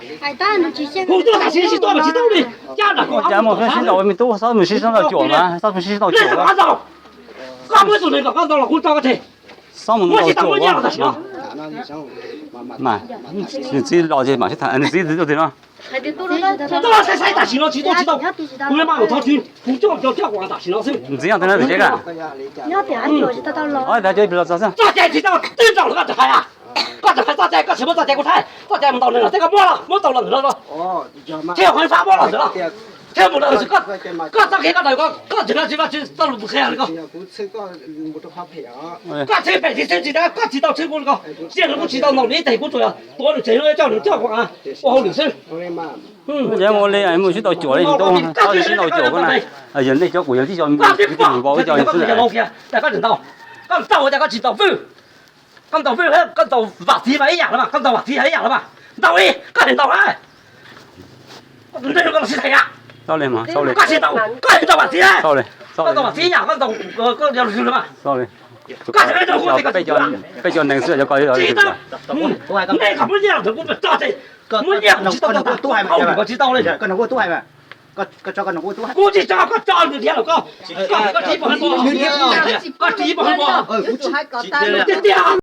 Hu tuaj tam sim tsis tuaj mas tsis tau li. Cas mus sib ntaus me tub, xob mus sib ntaus cuam mas, xob mus sib ntaus cuam mas. Koj muab tus neeg kom koj ntaus los kuv tso koj tseg. Xob mus ntaus cuam mas. Nws txiv los ces mam sib tham, nws txiv twb tuaj tim no. Tuaj saib saib tam sim no tsis tuaj tsis tau. Kuv yuav mas mus thov tsis, kuv coj coj kuv tam sim no xwb. Ntxiv no tus no tus tsev ka. Txoj cai tsis tau twb nraus los koj tseem hais a. Koj tseem hais txoj cai, koj tsis muab txoj cai kuv saib, txoj cai mus ntaus nws los tej koj muab los, muab tau los ntawm no. Thiab hov fab muab los ntawm no. Thiab mus los koj txoj kev koj daws koj, koj tseem no tsis vaj tsis txoj lus qhia li koj. Koj txheeb phem tsis txheeb tsis tas koj tsis tau txheeb kuv li koj. Tiag nws kuj tsis tau ntaus nws ib teg kuv tsuas yog tuav nws tsev no coj nws coj kuv ua hauj lwm xwb. Yog mus li mus sib ntaus cuam li tus, koj sib ntaus cuam koj na. Yog nej cov kuv yog tib co me ntsis vau ib co xwb. Koj ntaus, koj ntaus cas koj tsis ntaus vwj? Koj ntaus vwj, koj ntaus vam txiv mas ib yam los mas, koj ntaus vam txiv ib yam los mas. Ntaus ib, koj tsis ntaus na. Koj tsis ntaus, koj tsis ntaus vam txiv na. Koj ntaus vam txiv ib yam, koj ntaus, koj yog lus los mas. Koj tsis ntaus, peb cov neeg xwb cov ko. Nej kom muab nyiaj los ntawd kuv tso tseg. Muab nyiaj tsis tau, tsis tau li. Kuv tsis tso, koj tso nws diav los koj, koj tsis pom hais, koj tsis pom hais tiag tiag.